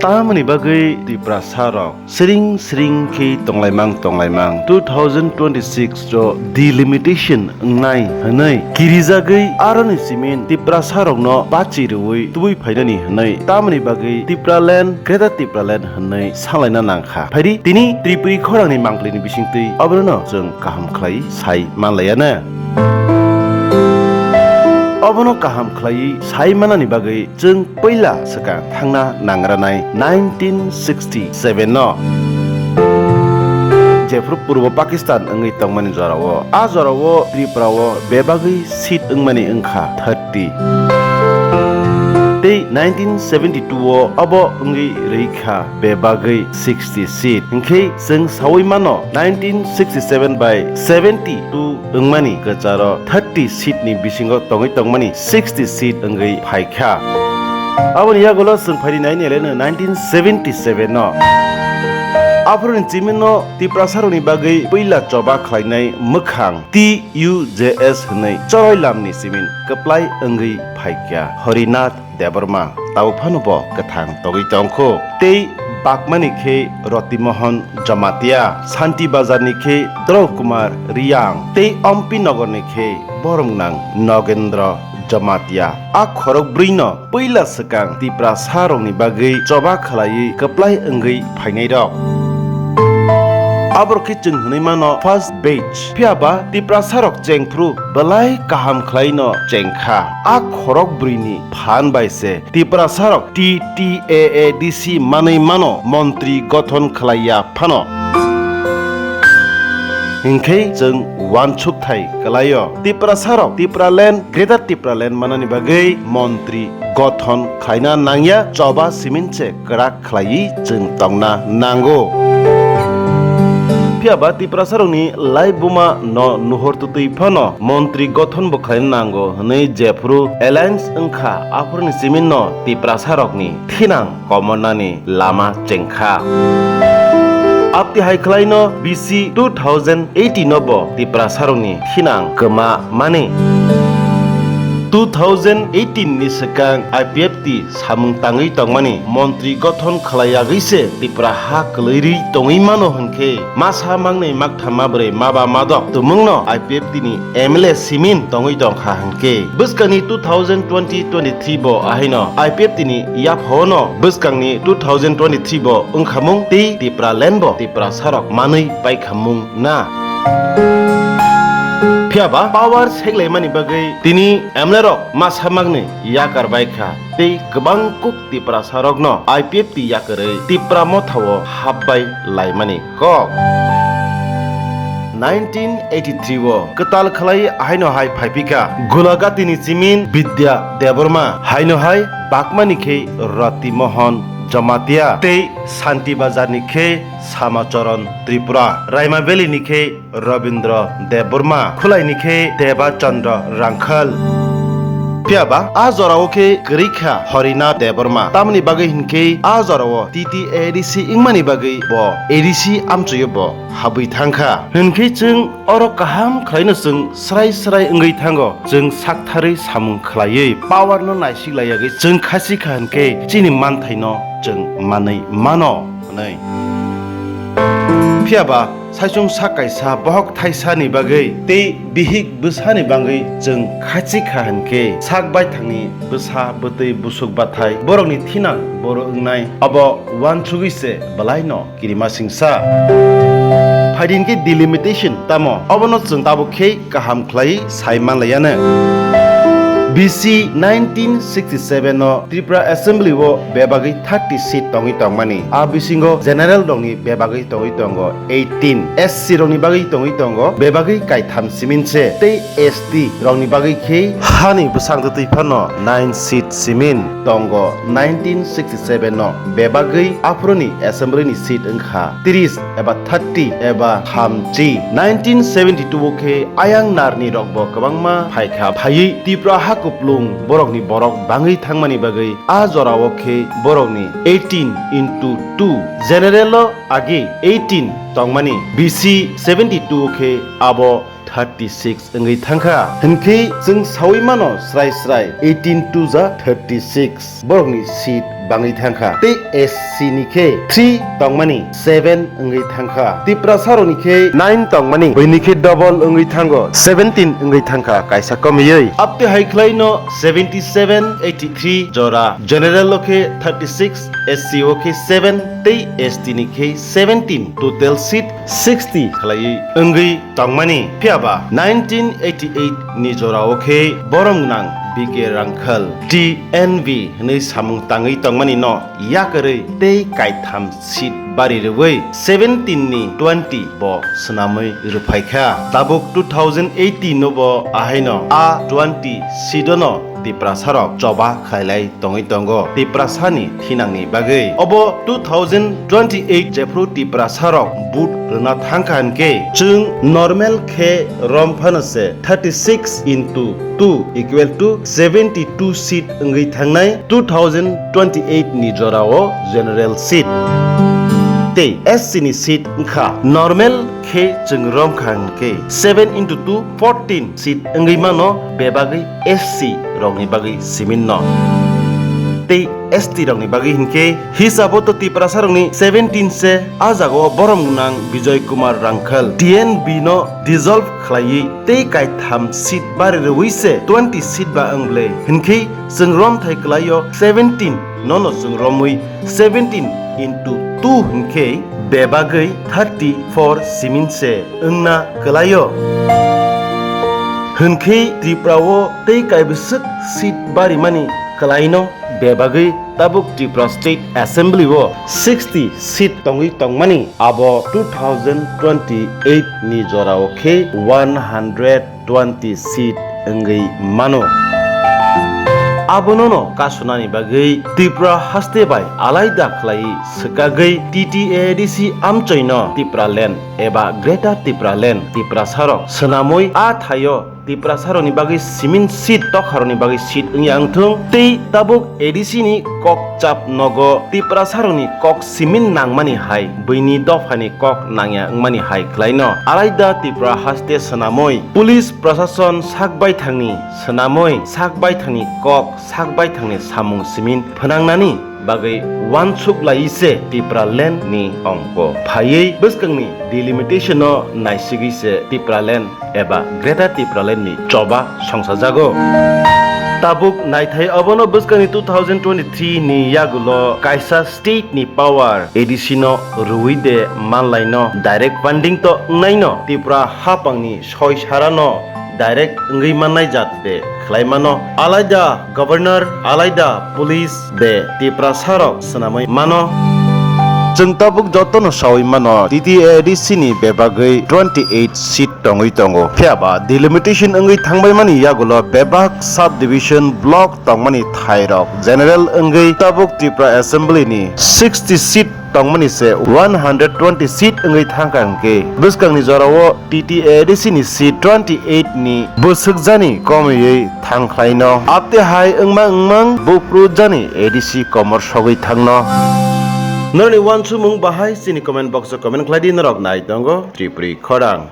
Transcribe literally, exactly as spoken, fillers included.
Tamoni bagwi Tiprasa rok sring sring khe tonglaimang tonglaimang two thousand twenty-six ro delimitation wngnai hwnwi kirijagwi aroni simin Tiprasa rokno bachi rwui tubui phainani hwnwi tamoni bagwi Tipraland, Greater Tipraland hwnwi salaina nangkha. Phaidi tini Tripuri khorangni mangpilini bisingtwi oborno chwng kaham khlai sai manlaiya na. Obono kaham khlaiwi sai manani bagwi chwng puila swkang thangna nangranai nineteen sixty-seven no. Jephru Purbo Pakistan wngwi tongmani jorao, a jorao Tripura o bebagwi seat wngmani wngkha thirty. Tei nineteen seventy-two o obo wngwi rwikha bebagwi sixty seat. Hinkhe chwng saui mano nineteen sixty-seven bai seventy-two wngmani kwcharo thirty seat ni bisingo tongwi tongmani sixty seat wngwi phaikha. Aboni yagulo chwng phaidi nai nai le nineteen seventy-seven no. Aphuruni chimino Tiprasa rokni bagwi puila choba khlainai mwkhang T U J S hwnwi choroi lamni simin kwplai wngwi phaikha Horinath Debbarma, tabo phano bo kwthang togwi tongkho. Tei bakmani khe Rotimohon Jamatia, Santi Bazarni khe Drau Kumar Riyang, tei Ompi Nogorni khe boromnang Nogendra Jamatia. A khorok brwino puila swkang Tiprasa rokni bagwi choba khlaiwi kwplai wngwi phainai rok. Aborok khe chwng hwnwi mano first batch. Phiya ba Tiprasa rok chengphru belai kaham khlai no chengkha. A khorok brwini phan bai se Tiprasa rok T T A A D C manwi mano montri gothon khlaiya phano. Hinkhe chwng uansukthai kwlaio. Tiprasa rok Tipraland, Greater Tipraland manani bagwi montri gothon khlaina nangya, choba simin se kwrak khlaiwi chwng tongna nango. Phiya ba Tiprasa rokni laibuma no nuhor twtwi phano montri gothon bo khlaina nango hwnwi jephru alliance wngkha, aphuruni simin no Tiprasa rokni thinang komornani lama chengkha. Abti hai khlaino B C two thousand eighteen no bo Tiprasa rokni thinang kwma mani. Two thousand eighteen ni swkang I P F T samung tangwi tongmani montri gothon khlaiyagwi se Tipra ha kwlwirwi tongwi mano hwnkhe masa mangnwi maktham mabrwi maba madok tumungno I P F T ni M L A simin tongwi tongkha hwnkhe bwskangni two thousand twenty twenty-three bo ahaino I P F T ni yaphaono bwskangni two thousand twenty-three bo wngkhamung tei Tipraland bo Tiprasa rok manwi paikhamung na. Phiya ba power seglaimani bagwi tini M L A rok masa magni yakar bai kha tei kwbang kuk Tiprasa rokno I P F T yakarwi Tipra mothao hapbai laimani kok. Nineteen eighty-three o kwtal khlai haino hai phaiphika Gulagatini chimin Bidya Debbarma, haino hai bakmani khe Roti Mohan Jamatia tei Santi Bazarni khe Samacharan Tripura, Raima Valley ni khe Rabindra Debbarma, Khulai ni khe Deba Chandra Rangkhal. Phiya ba a jorao khe kwrwi kha Horinath Debbarma. Tamoni bagwi hinkhe a jorao T T A D C wngmani bagwi bo A D C amchoio bo habwi thangkha. Hinkhe chwng oro kaham khlaino chwng srai srai wngwi thango. Chwng saktharwi samung khlaiwi power no naisik laiyagwi chwng khasi kha hinkhe chini manthaino chwng manwi mano hwnwi. Phiya ba saichung sak kaisa bohok thaisa ni bagwi tei bihik bwsa ni bagwi chwng khasi kha hinkhe sak baithang ni bwsa bwtwi busuk bathai borok ni thinang boro wngnai abo uansugwi se belai no kirima singsa. Phaidi hinkhe delimitation tamo? Obono chwng tabuk khe kaham khlai sai manlaiya no. B C nineteen sixty-seven o Tripura Assembly o bebagwi thirty seat tongwi tongmani. A bisingo general rokni bebagwi tongwi tongo eighteen, S C rokni bagwi tongwi tongo bebagwi kaitham simin se tei S T rokni bagwi khe hani bwsang twtwi phano nine seat simin tongo. Nineteen sixty-seven no bebagwi aphuruni assembly ni seat wngkha tris eba thirty eba thamchi. Nineteen seventy-two o khe ayang narni rokbo kwbangma phaikha, phaiwi Tipra hakuplung borokni borok bangwi thangmani bagwi a jorao khe borokni eighteen into two general o agi eighteen tongmani, B C seventy-two o khe abo thirty six wngwi thangkha. Hinkhe chwng sawi mano srai srai eighteen two ja thirty six. Borokni seat bangwi thangkha. Tei S C ni khe three tongmani seven wngwi thangkha. Tiprasarokni khe nine tongmani buini khe double wngwi thango, seventeen wngwi thangkha kaisa komiwi. Abte hai khlaino seventy seven eighty three jora, general o khe thirty six, S C o khe seven tei S T ni khe seventeen, total seat sixty khlaiwi wngwi tongmani. Phiyaba nineteen eighty eight ni jorao khe borom gwnang B K Rangkhal, T N V hwnwi samung tangwi tongmani no yakarwi tei kaitham seat bari rwui seventeen ni twenty bo swnamwi rwphaikha. Tabuk two thousand eighteen no bo ahaino a twenty seat o no Tiprasarok choba khlailai tongwi tongo Tiprasani thinangni bagwi. Obo two thousand twenty eight jephru Tiprasarok vote rwna thangkha hinkhe chwng normal khe rom phano se thirty six into two equal to seventy two seat wngwi thangnai two thousand twenty eight ni jorao general seat. Tei S C ni seat wngkha normal khe chwng rom kha hinkhe seven into two, fourteen seat wngwi mano bebagwi S C rokni bagwi simin no. Tei S T rokni bagwi hinkhe hisabo to Tiprasa rokni seventeen se, a jagao borom gwnang Bijoy Kumar Rangkhal T N V no dissolve khlaiwi tei kaitham seat bari rwui se twenty seat ba wng ble hinkhe chwng romthai kwlaio seventeen nono chwng romwi seventeen into two hinkhe bebagwi thirty four simin se wngna kwlaio. Hinkhe Tripura o tei kaibwswk seat barimani kwlaino bebagwi tabuk Tripura State Assembly o sixty seat tongwi tongmani abo two thousand twenty eight ni jorao khe one hundred twenty seat wngwi mano. Abonono kasunani bagwi Tripura haste bai alaida khlai swkagwi T T A D C amchoino Tipraland eba Greater Tipraland Tiprasarok swnamwi a thaio Tiprasarokni bagwi simin seat, tokharokni bagwi seat wngya wngthung tei tabuk A D C ni kok chap nogo Tiprasarokni kok simin nangmani hai, buini dophani kok nangya wngmani hai khlaino alaida Tripura haste swnamwi police prosason sak baithangni swnamwi sak baithangni kok sak baithangni samung simin phnangnani bagwi uansuk lai se Tipraland ni ongko phaiwi bwskangni delimitation no naisigwi se Tipraland eba Greater Tipraland ni choba songsajago. Tabuk naithai obono bwskangni two thousand twenty-three ni yagulo kaisa state ni power A D C no rwui de manlaino direct funding to wngnaino Tripura hapangni soi sarano direct wngwi mannai jat de khlai mano, alaida governor, alaida police de Tiprasarok swnamwi mano. Chwng tabuk jotono sawi mano, T T A D C ni bebagwi twenty eight seat tongwi tongo. Phiyaba delimitation wngwi thangbaimani yagulo bebak subdivision block tongmani thairok general wngwi tabuk Tripura Assembly ni sixty seat tongmani se one hundred twenty seat wngwi thangkha hinkhe bwskangni jorao T T A D C ni seat twenty eight ni bwswkjani komiwi thangkhlaino. Abte hai wngma wngmang buphru jani A D C komor sogwi thangno. Norokni uansukmung bahai chini comment box o comment khlai di, norok nai tongo Tripuri khorang.